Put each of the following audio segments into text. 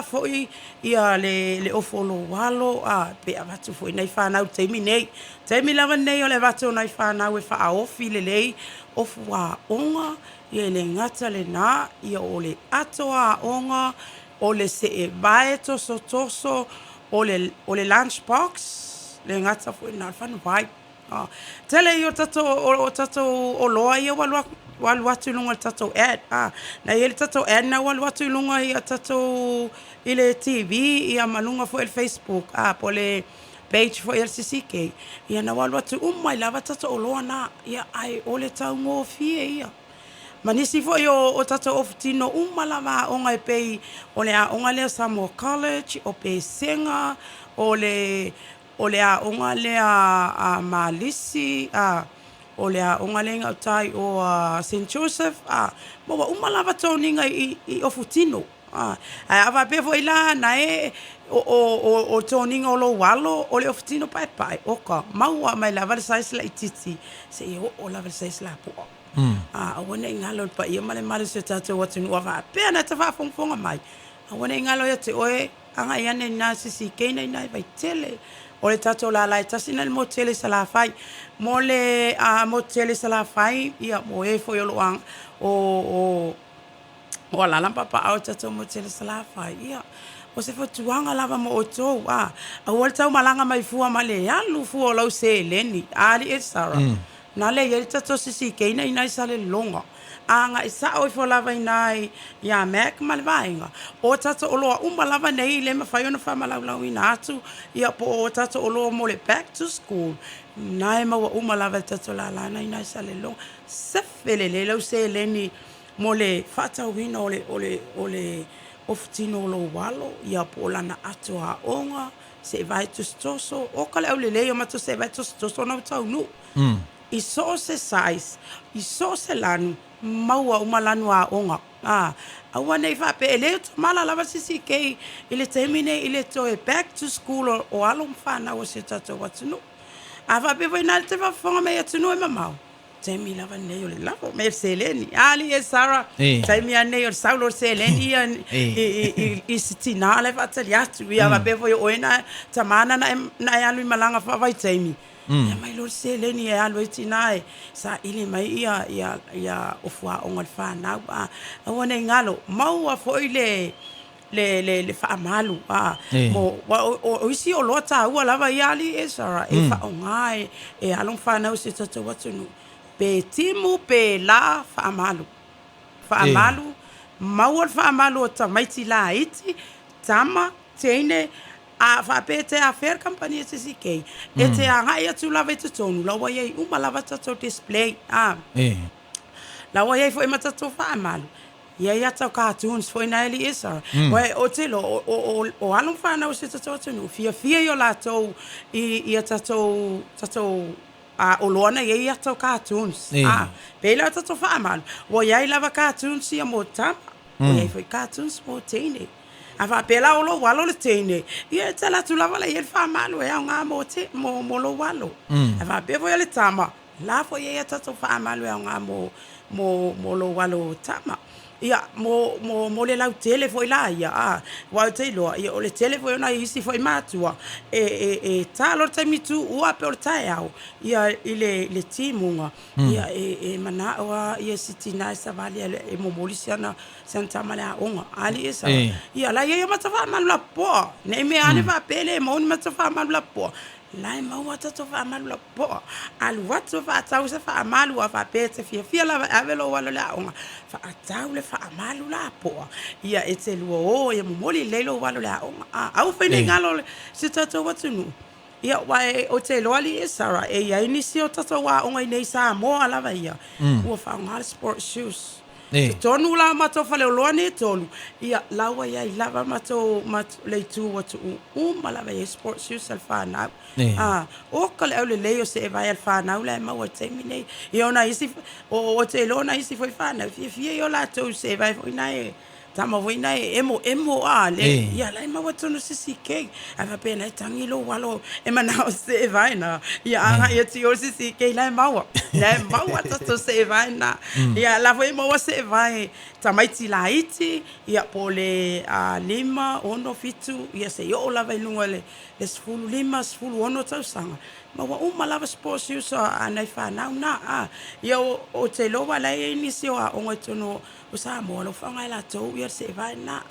la foi ia le le ofu o lou alo a pe avatu foi nai fanau i le taimi nei. Taimi lava lenei o le avatu o nai fanau e faaofi lelei ofu aoga, ia e le gata lena, ia o le ato aoga, o le seevae tosotoso, o le o le lunch box, le gata foi lena o le faguvai. Tele ia o tatou o tatou oloa ia ua alu atu ua alu atu i luga o le tatou ad na i ai le tatou ad na ua alu atu i luga i tatou i le TV ia ma luga foi o le Facebook po o le page foi a le CCK, ia na ua alu atu uma ai lava tatou oloa na, ia ae o le taugofie ia. Ma nisi foi o tatou ofu tino uma lava a aoga e pei o le aoga lea Samoa College, o Pesega, o le O le aoga lea a Malisi, o le aoga lea i gauta i o a Saint Joseph, maua uma lava toniga i ofu tino. Ae a faapea foi la na e o toniga o lou alo o le ofu tino paepae, oka, maua mai lava le size laitiiti seia oo lava i le size lapoa. Aua ne i galo i le paia ma le mamalu o si o tatou atunuu a faapea o lena e faafogafoga mai, aua ne i galo ia te oe, Agai ane i ina CCK na i ina i Vaitele. O le tatou lala e tasi lena i le motu tele i Salafai. Mo le motu tele i Salafai, ia mo e foi o lo o o alaala ma papaaao i le tatou motu tele i Salafai, ia o se fautuaga lava mo outou, aua le taumalaga mai fua ma le alu fua o lau seleni. A alii e Sarah, na lea e i ai le tatou CCK na i ina i Salelologa. Agai sao ifo lava i ina ia Mac ma le vaega, o tatou oloa uma lava nei lea e mafai ona faamalaulauina atu, ia po o tatou oloa mo le back to school, na e maua uma lava e le tatou lala lena e i ina i Salelologa. Sefe lelei lau seleni mo le faatauina o le ofutino o lou alo, ia po o lana ato aoga, seevae tosotoso, oka le aulelei o matou seevae tosotoso na ua taunuu. I so o se size, i so o se lanu, maua uma lanu aoga. Aua ne i faapea, e le o tamala lava le CCK i le taimi nei i le toe back to school o alo ma fanau a si o tatou atunuu. A faapea foi la e te faafofoga mai i atunuu e mamao, taimi lava lenei o le lafo mai o le seleni. A alii e Sarah, taimi lava lenei o le sau loa o le seleni ia i si tina la e faatali atu. Ia faapea foi o oe na tama na na e alu i malaga faavaitaimi, Ia aumai loa le seleni e alu ai tina e saili mai ia ia ia ofu aoga o le fanau a. Aua ne i galo, maua foi le le le le faamalu a mo aua o isi oloa taua lava ia alii e Sarah e faaaoga e alo ma fanau o si o tatou atunuu, pe timu pe la, faamalu. Faamalu, maua le faamalu o tamaiti laiti, tama, teine, A faapea e te afea le kamupani a CCK, e te agai atu lava i totonu, la ua i ai uma lava tatou display, a. La ua i ai foi ma tatou faamalu, e i ai ata o cartoons foi na e alii e Sarah. Aua ou te iloa, o alo ma fanau a si o tatou atunuu, e fiafia ia o latou i a tatou tatou oloa na i ai ata o cartoons, a. Pei la o tatou faamalu, ua i ai lava cartoons ia mo tama, ua i ai foi cartoons mo teine. A faapea la o lou alo le teine, ia e te alu atu lava la e i ai le faamalu e aoga mo te, mo, mo lou alo. A faapea foi o le tama, la foi e i ai a tatou faamalu e aoga mo, mo, mo lou alo tama. Ia, mo, mo, mo le lautele foi la ia, a, aua ou te iloa, ia o le tele foi o nai isi foi matua, e, e, e ta loa le taimi tuua pei o le taeao, ia i le, le timuga, ia e, e manao lava ia si tina e savali e momoli si ana Si ana tama le aoga, alii e sao. Ia la e i ai o matou faamalu lapopoa. Ne i mea ane faapea e le maua ni matou faamalu lapopoa. La e maua tatou faamalu lapopoa. Alu atu e faatau se faamalu a faapea e te fiafia lava e ave lou alo i le aoga, faatau le faamalu lapoa ia e te lua o ai e momoli lelei lou alo i le aoga. Aua foi ne i galo si o tatou atunuu. Ia, aua ou te iloa alii e Sarah, e i ai nisi o tatou aoga i inei i Samoa lava ia, ua faaaoga le sport shoes. Totonu la o matou faleoloa nei e tolu, ia, la ua i ai lava matou, le itu ua tuu uma lava i ai sport shoes a le fanau. Oka le aulelei o seevae a le fanau la e maua i le taimi nei. Ia o nai isi, ou te iloa o nai isi foi fanau, e fiafia ia o latou seevae foi na e Tama foi na e emo emo a le ia la e maua tonu se CK ae faapea na e tagi lou alo e manao seevae na ia agai atu i o le CK la e maua. Na e maua tatou seevae na. Ia la foi e maua seevae tamaiti laiti, ia po o le 5, 6, 7, ia seia oo lava i luga i le 15, 16 tausaga, maua uma lava sports shoes a nai fanau na. Ia ou te iloa o la e i ai nisi o aoga i totonu o Samoa o lo o faaaoga e latou le seevae lena.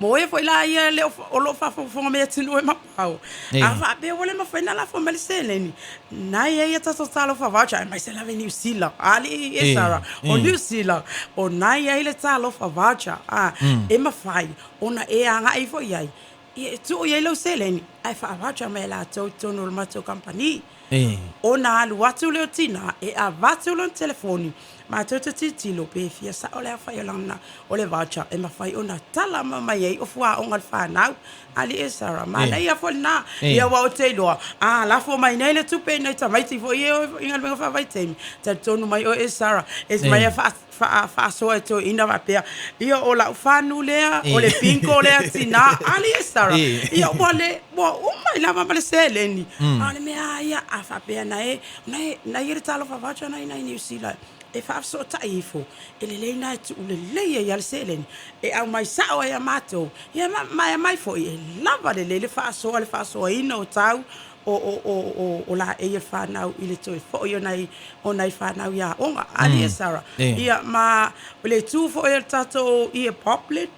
Mo e foi la ia o lo o faafogafoga mai i atunuu e mamao, a faapea ua le mafai ona lafo mai le seleni, na e i ai a tatou talofa voucher aemaise lava i Niu Sila. Alii e Sarah, o Niu Sila, o na e i ai le talofa voucher e mafai ona e agai ifo i ai, ia e tuu i ai lau seleni ae faa-voucher mai e latou i totonu o le matou kamupani. Ona alu atu lea o le tina e avatu lona telefoni matou te tilotilo pe fia sao le aofai o le voucher e mafai ona tala mai ai o fuaoga a le fanau. Alii e Sarah, manaia foi lena. Ia aua ou te iloa, a lafo mai nei le tupe i nai tamaiti foi ia e o i galuega faavaitaimi, talitonu mai oe Sarah, e omai lava faasoa e toeaiina faapea, ia o lau fagu lea, o le bingo lea tina, alii e Sarah, ia ua le, ua uma ai lava ma le seleni. A o le mea lava ia, a faapea na e i ai le talofa voucher lena i Niu Sila e faafesootai ifo, e lelei lena e tuu lelei ai lava le seleni e aumai sao ai ia matou, ia ma e aumai foi e lava lelei le faasoa, le faasoaina o tau o laei a le fanau i le toe foi o nai fanau i aoga. Alii e Sarah, ia ma o le itu foi o le tatou ie poplin,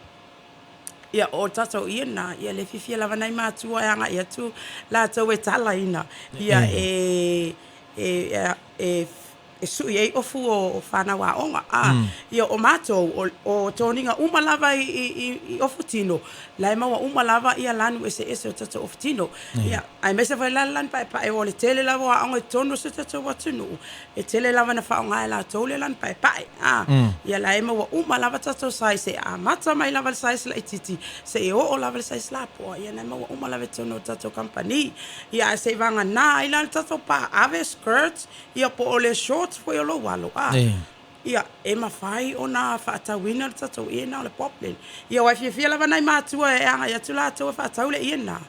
ia o le tatou ie lena, ia lea e fiafia lava nai matua e agai atu latou e talaina, ia e e sui ai ofu o fanau aoga. Ia o matou, o toniga uma lava i ofu tino, la e maua uma lava ia lanu eseese o tatou ofu tino. Ia, aemaise foi la le lanu paepae aua o le tele lava o aoga i totonu o si o tatou atunuu, e tele lava ina faaaoga e latou le lanu paepae. Ia la e maua uma lava tatou size e amata mai lava i le size laitiiti seia oo lava i le size lapoa, ia na e maua uma lava i totonu o le tatou kamupani. Ia ae seiavagana ai la le tatou paave, skirt, Ia po o le shorts foi o lou alo, a. Ia, e mafai ona faatauina le tatou ie lena o le poplin. Ia aua e fiafia lava nai matua e agai atu latou e faatau le ie lena,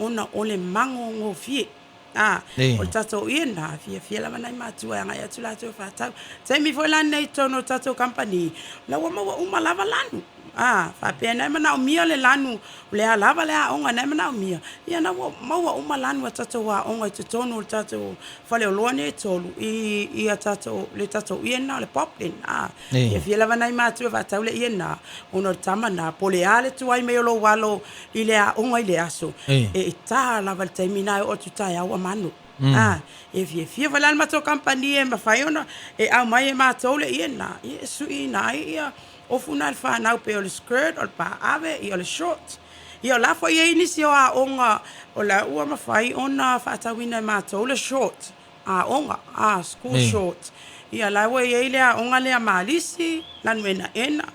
ona o le magogofie. A, o le tatou ie lena, e fiafia lava nai matua e agai atu latou e faatau. Taimi foi la lenei i totonu o le tatou kamupani, o la ua maua uma lava lanu. A faapea na e manaomia le lanu, o le a lava le aoga na e manaomia, ia na ua maua uma lanu a tatou aoga i totonu o le tatou faleoloa nei e tolu i a tatou, le tatou ie lena o le poplin. A fiafia lava nai matua e faatau le ie lena, ona o le tama lena, po o le a le tuai mai o lou alo i le aoga i le aso, e ta lava i le taimi lena e oo atu i le taeao ua manu. A, e fiafia foi la le matou kamupani e mafai ona e aumai e matou le ie lena, ia e suiina ai ia ofu na e le fanau pei o le skirt, o le paave, ia o le short. Ia o la foi e i ai nisi o aoga o la ua mafai ona faatauina e matou le short aoga, a, school short. Ia la ua i ai le aoga lea a Malisi, Lanuenaena,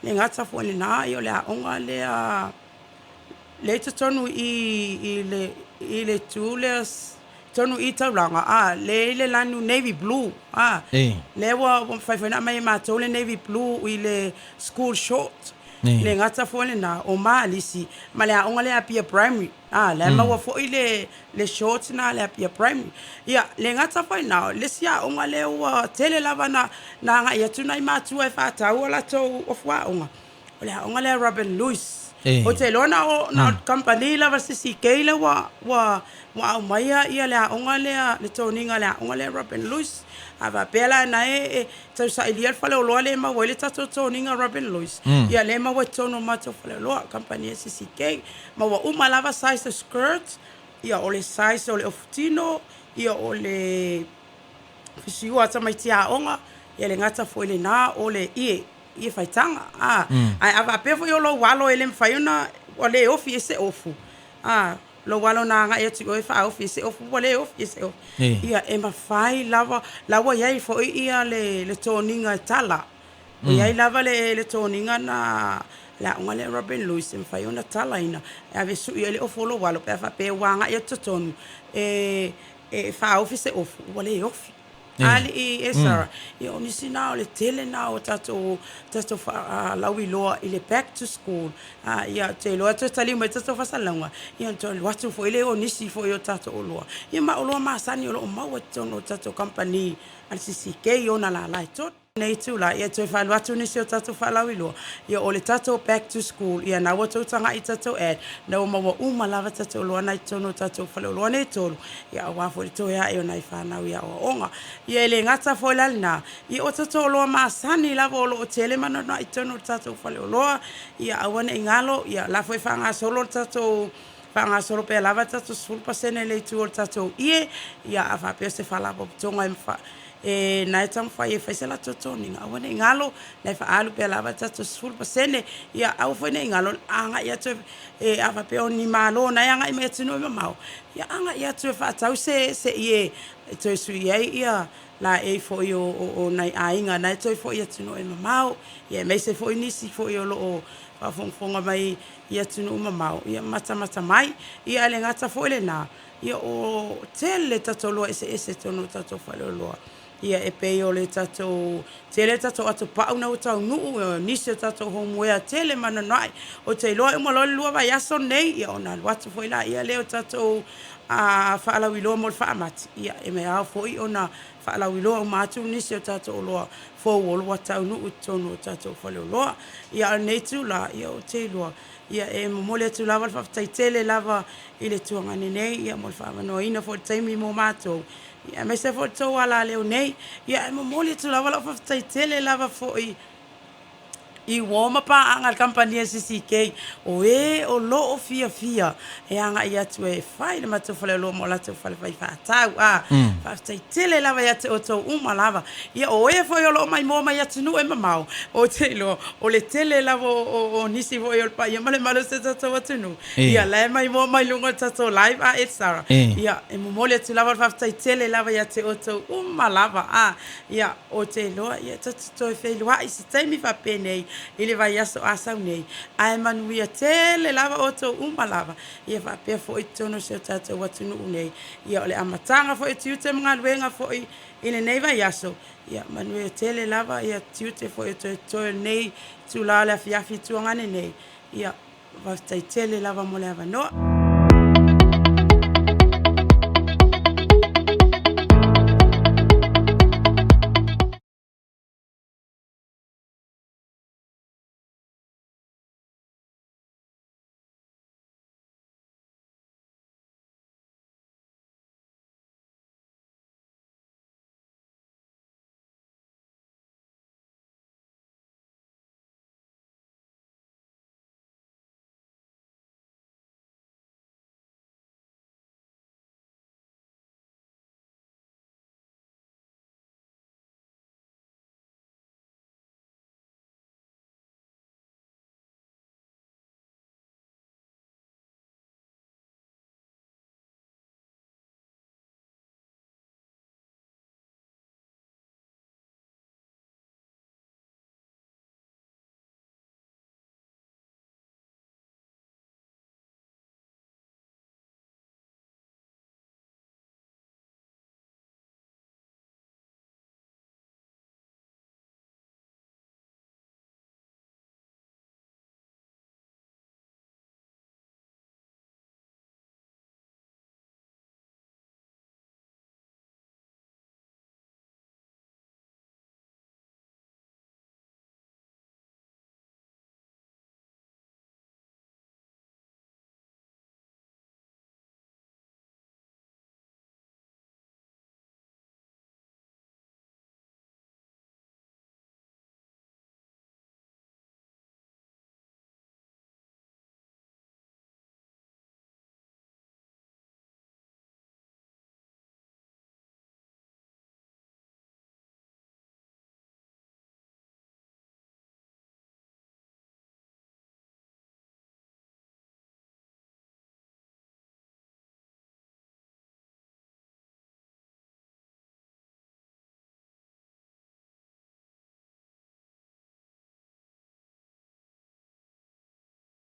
le gata foi i lena, ia o le aoga lea lea i totonu i i i le itu lea totonu i i taulaga, a, lea e i ai le lanu navy blue, a, lea ua mafai foi ona aumai e matou le navy blue i le school short. E le gata foi i lena, o Malisi ma le aoga lea Apia Primary, a, la e maua foi le shorts lena a le Apia Primary. Ia, e le gata foi i lena, o le isi aoga lea ua tele lava ina agai atu nai matua e faatau a latou ofu aoga, O le aoga lea Robin Lewis. Ou te iloa na o na o le kamupani lava a le CCK lea ua ua ua aumaia ia le aoga lea le toniga a le aoga lea Robin Lewis. A faapea la na e tau sailia le faleoloa lea e maua ai le tatou toniga Robin Lewis, ia lea e maua i totonu o le matou faleoloa, kamupani a le CCK. Maua uma lava size o skirt, ia o le size o le ofutino, ia o le fusiua a tamaiti aoga, ia le gata foi i lena o le ie. Ie faitaga, a. Ae a faapea foi o lou alo e le mafai ona, ua le ofi i ai se ofu, a, lou alo na agai atu i o e faaofi i ai se ofu ua le ofi i ai se ofu. Ia, e mafai lava, la ua i ai foi ia le toniga e tala. Ua i ai lava le toniga na le aoga lea Robin Lewis e mafai ona talaina e ave e sui ai le ofu o lou alo pe a faapea ua agai atu i totonu e faaofi se ofu ua le ofi. Alii Esara, ia o nisi na o le tele na o tatou tatou faalauiloa i le back to school, a ia ou te iloa e toe taliu mai tatou faasalalauga, ia ona toe alu atu foi lea o nisi foi o tatou oloa, ia ma oloa masani o lo o maua i totonu o le tatou kamupani a le CCK i ona lala e tolu. Lenei itula, ia toe faailoa atu nisi o tatou faalauiloa, ia o le tatou back to school, ia na ua outou tagai i tatou ad, na ua maua uma lava tatou oloa na i totonu o tatou faleoloa nei e tolu, ia aua foi le toe ae o nai fanau i aoaoga. Ia e le gata foi la i lena, ia o tatou oloa masani lava o lo o tele ma anoanoai i totonu o tatou faleoloa, ia aua ne i galo, o la foi e faagasolo le tatou faagasolo pea lava le tatou 10% i le itu o le tatou ie, ia a faapea o se faalapotopotoga na e taumafai e fai se latou toniga, aua ne i galo, o la e faaalu pea lava le tatou 10%. Ia aua foi ne i galo, a agai atu a faapea o ni malo o la e agai mai atunuu e mamao, ia agai atu e faatau se ie e toe sui ai laei foi o nai aiga o la e toe foi i atunuu e mamao, aemaise foi nisi foi o lo o faafogafoga mai i atunuu mamao, ia matamata mai. Ia ae le gata foi lena, o le tele o tatou oloa eseese i totonu o tatou faleoloa, e pei o le tatou tele tatou atopau na ua taunuu, o nisi o tatou homeware tele ma anoanoai. Ou te iloa e uma loa le lua vaiaso lenei ona alu atu foi lea o tatou faalauiloa mo le faa-Mati, ia e ao foi ona faalauiloa uma atu nisi o tatou oloa fou o lo o ua taunuu i totonu o tatou faleoloa. Ia a o lenei itula, ou te iloa, e momoli atu lava le faafetai tele lava i le Itu Agai nei mo le faaavanoaina foi o le taimi mo matou, aemaise foi o le tou alaleo nei. Ae momoli atu lava lau faafetai tele lava foi i uo ma paaga a le kamupani a le CCK, o e o lo o fiafia e agai atu e fai le matou faleoloa ma o latou fale fai faatau. Faafetai tele lava ia te outou uma lava. Ia o e foi o lo o maimoa mai atunuu e mamao, ou te iloa o le tele lava o nisi foi o le paia ma le mamalu o si o tatou atunuu, ia la e maimoa mai luga o le tatou live a Esara. Ia, e momoli atu lava le faafetai tele lava ia te outou uma lava. Ia, ou te iloa tatou te toe feiloai i se taimi faapenei i le vaiaso a sau nei, ae manuia tele lava outou uma lava, ia faapea foi totonu o si o tatou atunuu nei. Ia o le amataga foi o tiute ma galuega foi i lenei vaiaso, ia manuia tele lava tiute foi o totoe o lenei itula o le afiafi tuagane nei. Ia faafetai tele lava mo le avanoa.